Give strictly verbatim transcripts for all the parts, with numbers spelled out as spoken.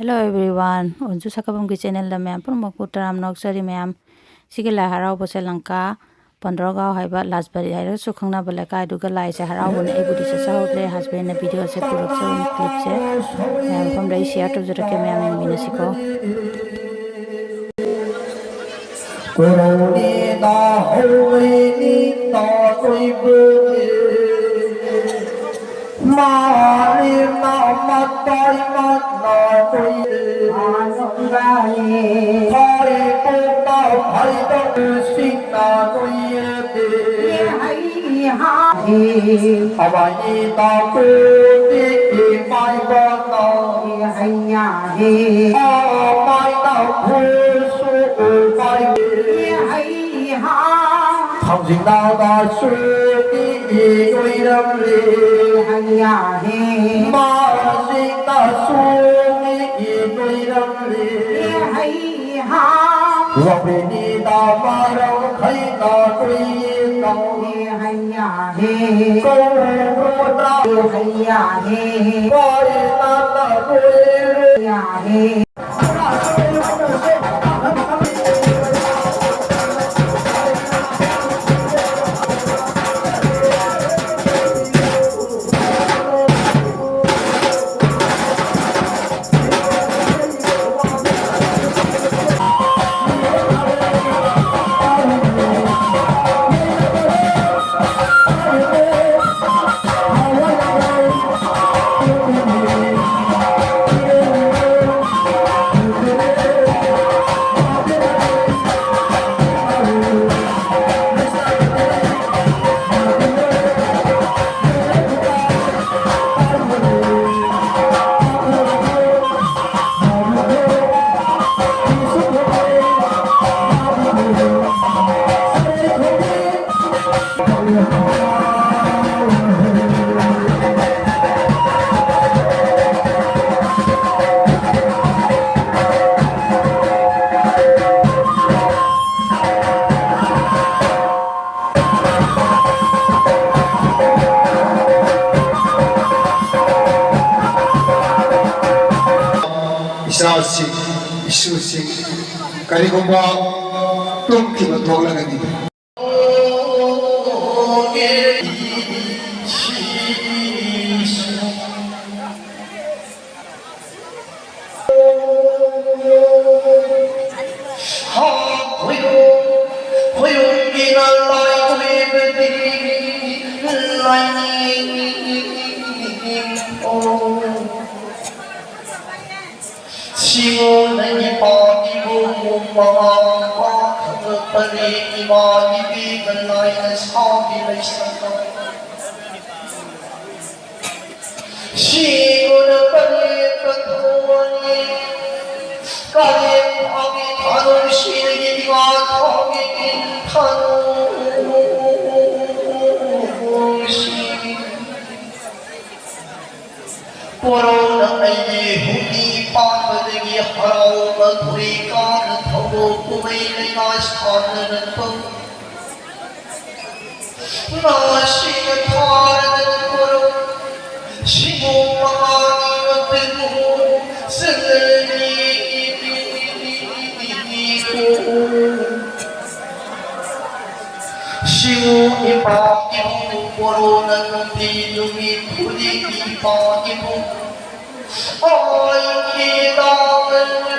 Hello everyone, ꯑꯣꯟꯖꯨ ꯁꯛꯈꯕꯝꯒꯤ channelꯗ ꯃꯌꯥꯝ ꯄꯨꯝꯅꯃꯛꯄꯨ ꯇꯔꯥꯝꯅ ꯑꯣꯛꯆꯔꯤ꯫ ꯃꯌꯥꯝ, ꯁꯤꯒꯤ ꯂꯥꯏ ꯍꯔꯥꯎꯕꯁꯦ ꯂꯪꯀꯥ ꯄꯟꯗ꯭ꯔꯣꯒꯥꯎ ꯍꯥꯏꯕ ꯂꯥꯖꯕꯥꯔꯤ ꯍꯥꯏꯔꯒꯁꯨ ꯈꯪꯅꯕ ꯂꯩꯀꯥꯏꯗꯨꯒ ꯂꯥꯏꯁꯦ ꯍꯔꯥꯎꯕꯅꯦ꯫ ꯑꯩꯕꯨꯗꯤ ꯆꯠꯆꯍꯧꯗ꯭ꯔꯦ, husbandꯅ videoꯁꯦ ꯄꯨꯔꯛꯆꯕꯅꯤ, clipꯁꯦ꯫ ꯃꯌꯥꯝ ꯃꯐꯝꯗ ꯑꯩ share ꯇꯧꯖꯔꯛꯀꯦ, ꯃꯌꯥꯝ ꯌꯦꯡꯃꯤꯟꯅꯁꯤꯀꯣ꯫ ꯀꯣꯔꯧꯅꯤꯗ ꯍꯧꯔꯤꯅꯤꯗ ꯀꯣꯏꯕꯒꯤ ꯃꯥꯔꯤꯅ ꯃꯇꯥꯏ ꯃꯅꯥ ꯀꯣꯏꯔꯦ꯫ ꯊꯥꯏ ꯄꯣꯛꯇ ꯐꯥꯏꯗꯧꯁꯤꯡꯅ ꯀꯣꯏꯔꯦ꯫ ꯑꯋꯥꯏꯗ ꯀꯣꯏꯔꯦ ꯃꯥꯏꯕꯅ꯫ ꯑꯃꯥꯏꯅ ꯈꯨꯁꯨ ꯎꯄꯥꯏ꯫ ꯊꯥꯡꯖꯤꯡꯅꯥꯒ ꯁꯨ ꯃꯤ ꯑꯣꯏꯔꯝꯂꯦ꯫ ꯃꯥꯁꯤꯡꯅ ꯁꯨ ꯃꯤ ꯑꯣꯏꯔꯝꯂꯦ꯫ ꯋꯥꯡꯕ꯭ꯔꯦꯟꯅꯤꯗ ꯃꯔꯥꯡ ꯈꯩꯅ ꯀꯨꯏꯅ꯫ ꯀꯧꯔꯨꯅ꯫ ꯋꯥꯏꯅꯅ ꯀꯨꯏꯔꯦ꯫ ꯏꯆꯥꯁꯤꯡ, ꯏꯁꯨꯁꯤꯡ, ꯀꯔꯤꯒꯨꯝꯕ ꯇꯨꯝꯈꯤꯕ ꯊꯣꯛꯂꯒꯗꯤ꯫ ꯁꯤꯉꯣ ꯅꯪꯒꯤ ꯄꯥꯝꯃꯤꯕ ꯃꯃꯥ ꯃꯄꯥ ꯈꯪꯂꯛꯄꯅꯤ, ꯏꯃꯥ ꯏꯕꯦꯝꯃ ꯂꯥꯏꯅ ꯁꯥꯎꯕꯤ ꯂꯩꯁꯅ꯫ ꯁꯤꯉꯣꯅ ꯀꯔꯦꯝꯕ ꯊꯣꯡꯉꯤ, ꯀꯔꯦꯝ ꯊꯥꯒꯤ ꯊꯥꯗꯣꯏ ꯁꯤꯗꯒꯤ ꯉꯥ ꯊꯥꯒꯤ ꯊꯥꯗꯣꯏ ꯁꯤ꯫ ꯀꯣꯔꯧꯅ ꯑꯩꯒꯤ ꯍꯨꯝꯅꯤ ꯄꯥꯟꯕꯗꯒꯤ ꯍꯔꯥꯎꯕ ꯊꯣꯏ ꯀꯥꯅ ꯊꯧꯗꯣꯛ ꯀꯨꯝꯍꯩ ꯂꯩꯉꯥ ꯁꯥꯟꯅꯔꯛꯄ꯫ ꯉꯥꯁꯤꯅ ꯊꯥꯔꯗꯅ ꯀꯣꯔꯧ ꯁꯤꯕꯨ ꯃꯉꯥꯅꯤ ꯃꯇꯨꯡ ꯆꯠꯂꯅꯤ꯫ ꯁꯤꯕꯨ ꯏꯄꯥ ꯏꯕꯨꯡ ꯀꯣꯔꯧꯅ ꯅꯨꯡꯇꯤ ꯅꯨꯃꯤꯠ ꯈꯨꯗꯤꯡꯒꯤ ꯏꯄꯥ ꯏꯕꯨꯡ ꯑꯣꯏꯈꯤ ꯇꯥꯕꯅꯤ꯫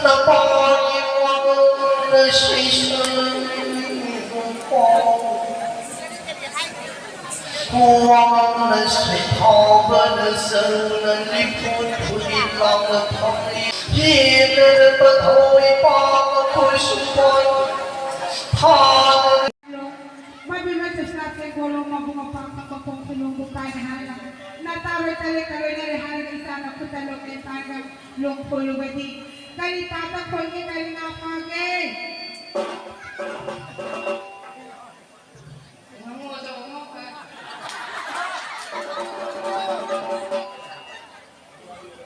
ꯅꯄꯥꯒꯤ ꯋꯥꯉꯥꯡꯅ ꯁꯩꯁꯟ ꯋꯥꯉꯥꯡꯅ ꯁꯩꯊꯥꯕꯅ ꯆꯔꯨꯅ ꯂꯤꯐꯨꯟ ꯐꯨꯔꯤꯠ ꯂꯥꯡꯅ ꯐꯝꯂꯤ꯫ ꯌꯦꯡꯂꯔꯕ ꯊꯋꯥꯏ ꯄꯥꯛꯅ ꯈꯨꯔꯁꯨ ꯄꯥꯏ꯫ ꯊꯥꯅ ꯃꯗꯨꯅ ꯆꯩꯁꯥ ꯆꯦꯡꯒꯣꯜꯂꯣ ꯃꯕꯨꯡ ꯃꯧꯄ꯭ꯋꯥ ꯈꯪꯕ ꯈꯣꯡ ꯈꯨꯂꯣꯡꯕꯨ ꯀꯥꯏꯅ ꯍꯥꯏꯔꯒ ꯅꯇꯥꯔꯣꯏ ꯇꯔꯦꯠꯀ ꯂꯣꯏꯅꯔꯦ ꯍꯥꯏꯔꯒ ꯏꯆꯥꯅ ꯈꯨꯠꯇ ꯂꯣꯀꯦꯟ ꯄꯥꯏꯔꯒ ꯂꯣꯡ ꯈꯣꯜꯂꯨꯕꯗꯤ ꯀꯔꯤ ꯄꯥꯞꯇ ꯈꯣꯏꯒꯦ, ꯀꯔꯤ ꯉꯥ ꯐꯥꯒꯦ?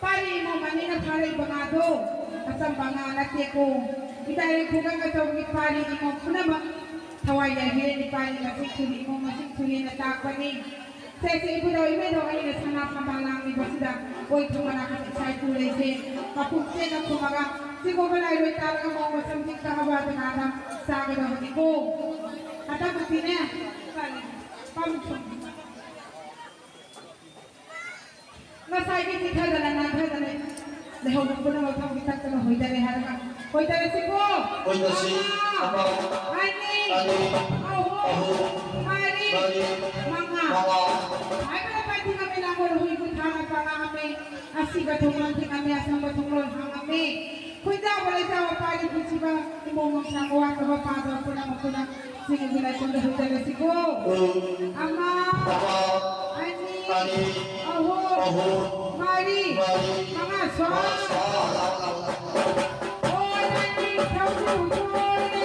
ꯄꯥꯔꯤ ꯏꯃꯣꯝ ꯑꯅꯤꯅ ꯐꯥꯔꯛꯏꯕ ꯉꯥꯗꯣ ꯑꯆꯝꯕ ꯉꯥ ꯅꯠꯇꯦꯀꯣ꯫ ꯏꯇꯥꯏ ꯈꯨꯡꯒꯪ ꯑꯆꯧꯕꯒꯤ ꯄꯥꯔꯤ ꯏꯃꯣꯝ ꯄꯨꯝꯅꯃꯛ ꯊꯋꯥꯏ ꯌꯥꯏꯕꯤꯔꯅꯤ꯫ ꯄꯥꯔꯤ ꯃꯁꯤꯡ ꯁꯨꯔꯤ ꯏꯃꯣꯝ ꯃꯁꯤꯡ ꯁꯨꯔꯤꯅ ꯇꯥꯛꯄꯅꯤ꯫ ꯁꯦ ꯁꯦ ꯏꯕꯨꯙꯧ ꯏꯕꯦꯟꯙꯧ ꯑꯅꯤꯅ ꯁꯅꯥ ꯐꯝꯕꯥꯜ ꯂꯥꯡꯂꯤꯕꯁꯤꯗ ꯑꯩꯈꯣꯏ ꯊꯣꯡ ꯃꯅꯥꯛꯇ ꯏꯆꯥ ꯏꯄꯨ ꯂꯩꯁꯦ꯫ ꯃꯄꯨꯛ ꯆꯦꯠꯅ ꯈꯨꯝꯃꯒ ꯁꯤꯒꯨꯝꯕ ꯂꯥꯏꯔꯣꯏ ꯇꯥꯔꯒ ꯃꯧ ꯃꯁꯝ ꯆꯤꯛꯇ ꯍꯥꯕ ꯑꯗꯨꯅ ꯆꯥꯒꯗꯕꯅꯤꯀꯣ꯫ ꯍꯟꯗꯛꯃꯛꯇꯤꯅꯦ, ꯄꯥꯝ ꯊꯨꯝ꯫ ꯉꯁꯥꯏꯒꯤ ꯆꯤꯊꯗꯅ ꯅꯥꯟꯊꯗꯅ ꯂꯩꯍꯧꯕ ꯄꯨꯝꯅꯃꯛ ꯊꯥꯡꯒꯤ ꯇꯛꯇꯅ ꯍꯣꯏꯊꯔꯦ ꯍꯥꯏꯔꯒ ꯍꯣꯏꯊꯔꯁꯤꯀꯣ꯫ ꯍꯣꯏꯊꯁꯤ꯫ ꯑꯃ, ꯑꯃ, ꯑꯅꯤ, ꯑꯅꯤ, ꯑꯍꯨꯝ, ꯑꯍꯨꯝ, ꯃꯔꯤ, ꯃꯔꯤ, ꯃꯉꯥ꯫ ꯃꯉꯥ꯫ ꯍꯥꯏꯕꯅ ꯄꯥꯏꯊꯤꯉꯝꯃꯤ ꯂꯥꯡꯒꯣꯜ ꯍꯨꯏ ꯀꯨꯟꯊ꯭ꯔꯥ ꯃꯥꯄꯟ ꯉꯥꯡꯉꯝꯃꯤ꯫ ꯑꯁꯤꯕ ꯊꯣꯡꯂꯣꯟ ꯊꯤꯡꯉꯝꯃꯤ, ꯑꯁꯪꯕ ꯊꯣꯡꯂꯣꯟ ꯍꯥꯡꯉꯝꯃꯤ꯫ ꯈꯨꯟꯖꯥꯎꯕ ꯂꯩꯖꯥꯎꯕ ꯄꯥꯜꯂꯤ ꯄꯨꯟꯁꯤꯕ ꯏꯃꯣꯝ ꯃꯣꯝꯁꯥꯡꯕ ꯋꯥꯠꯇꯕ ꯄꯥꯗꯕ ꯄꯨꯝꯅꯃꯛꯇꯨꯅ ꯁꯤꯡꯒꯤ ꯂꯥꯏꯁꯪꯗ ꯍꯣꯏꯊꯔꯁꯤꯀꯣ꯫ ꯎꯝ꯫ ꯑꯃ, ꯑꯃ, ꯑꯅꯤ, ꯑꯅꯤ, ꯑꯍꯨꯝ, ꯑꯍꯨꯝ, ꯃꯔꯤ, ꯃꯔꯤ, ꯃꯉꯥ, ꯁ꯭ꯋꯥ꯫ ꯃꯉꯥ, ꯁ꯭ꯋꯥ꯫ ꯑꯣ, ꯅꯪꯒꯤ ꯊꯧꯔꯤ ꯍꯨꯏꯗꯣꯏꯅꯦ꯫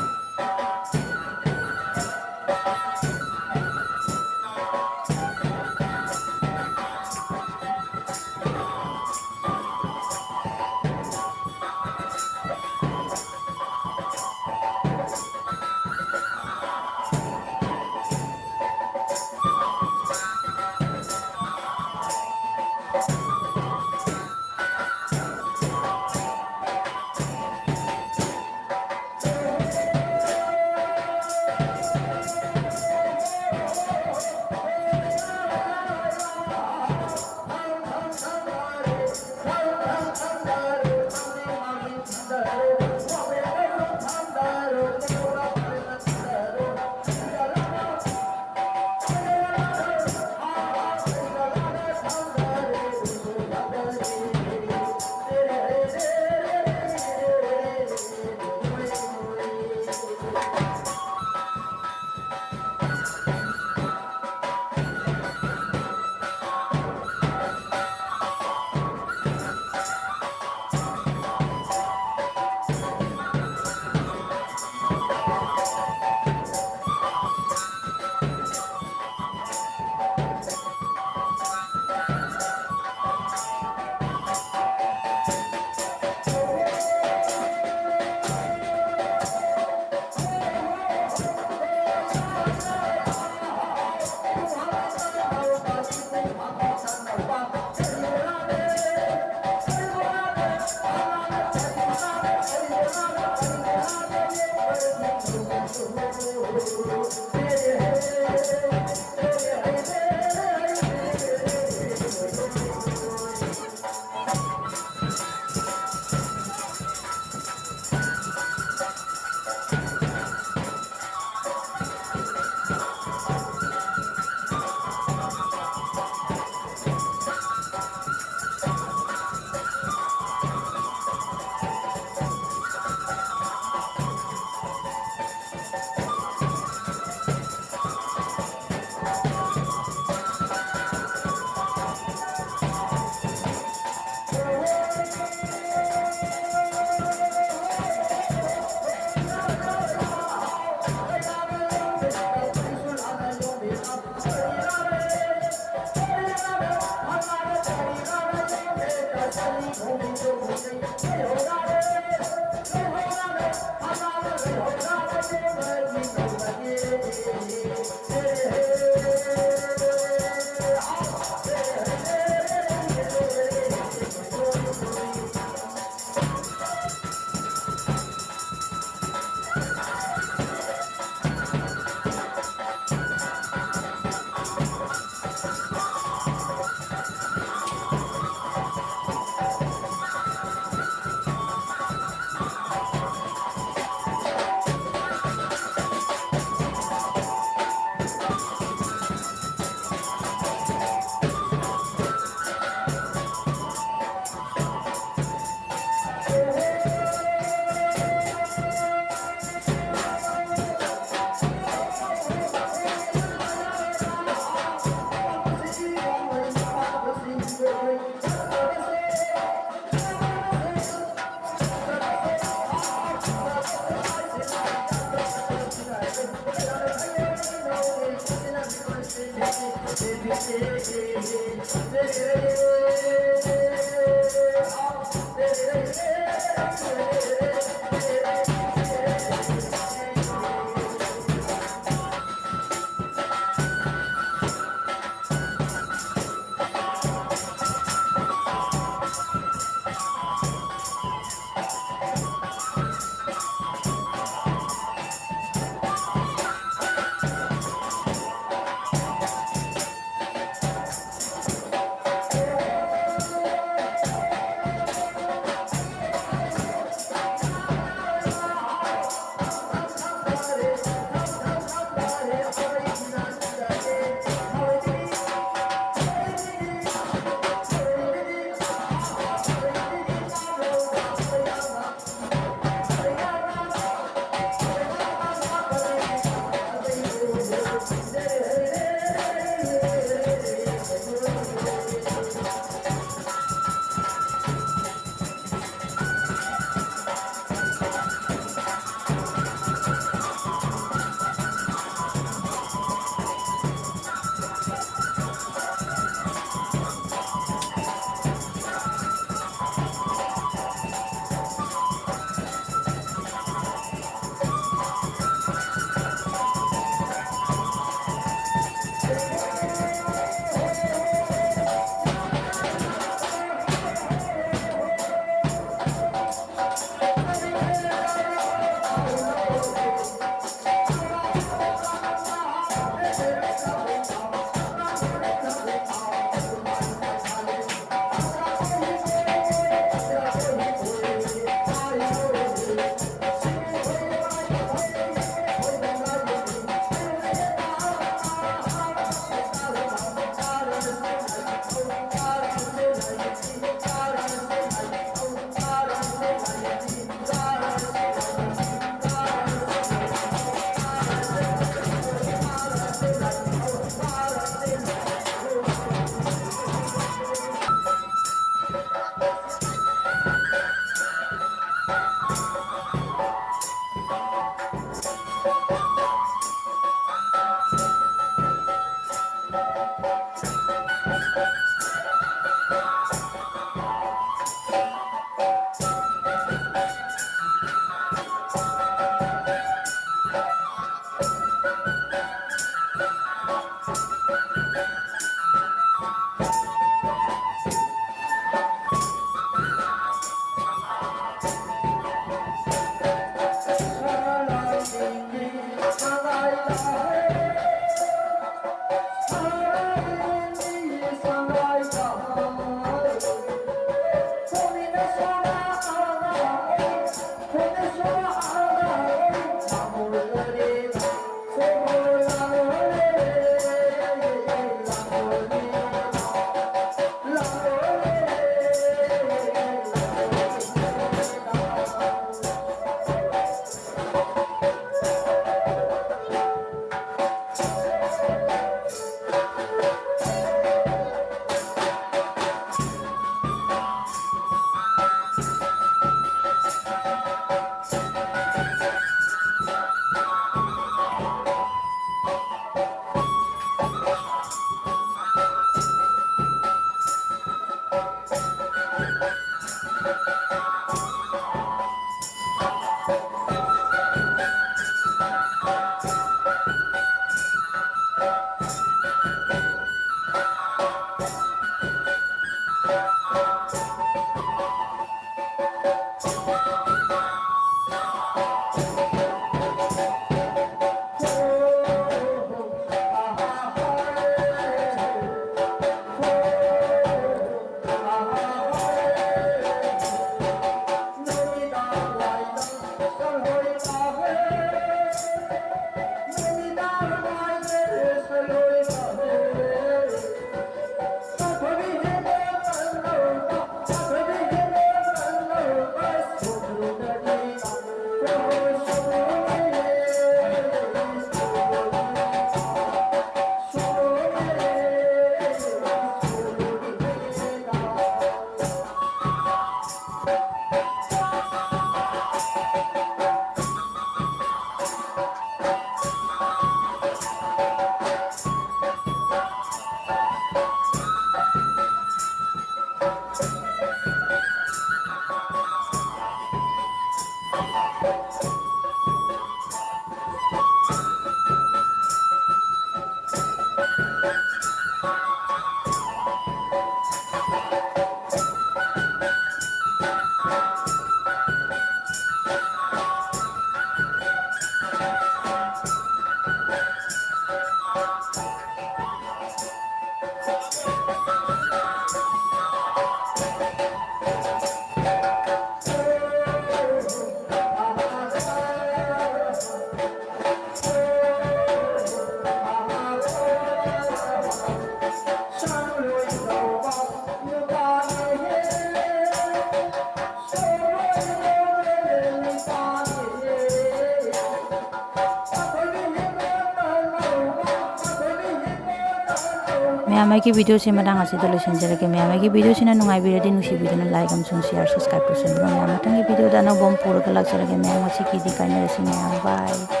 ꯃꯌꯥꯝ, ꯑꯩꯒꯤ videoꯁꯦ ꯃꯇꯥꯡ ꯑꯁꯤꯗ ꯂꯣꯏꯁꯤꯟꯖꯔꯒꯦ꯫ ꯃꯌꯥꯝ, ꯑꯩꯒꯤ videoꯁꯤꯅ ꯅꯨꯡꯉꯥꯏꯕꯤꯔꯗꯤ ꯅꯨꯡꯁꯤꯕꯤꯗꯨꯅ like ꯑꯃꯁꯨꯡ share, subscribe ꯇꯧꯁꯟꯕꯤꯔꯣ꯫ ꯃꯌꯥꯝ, ꯃꯊꯪꯒꯤ videoꯗ ꯑꯅꯧꯕ ꯑꯃ ꯄꯨꯔꯒ ꯂꯥꯛꯆꯔꯒꯦ꯫ ꯃꯌꯥꯝ, ꯉꯁꯤꯒꯤꯗꯤ ꯀꯥꯏꯅꯔꯁꯤ ꯃꯌꯥꯝ, bye꯫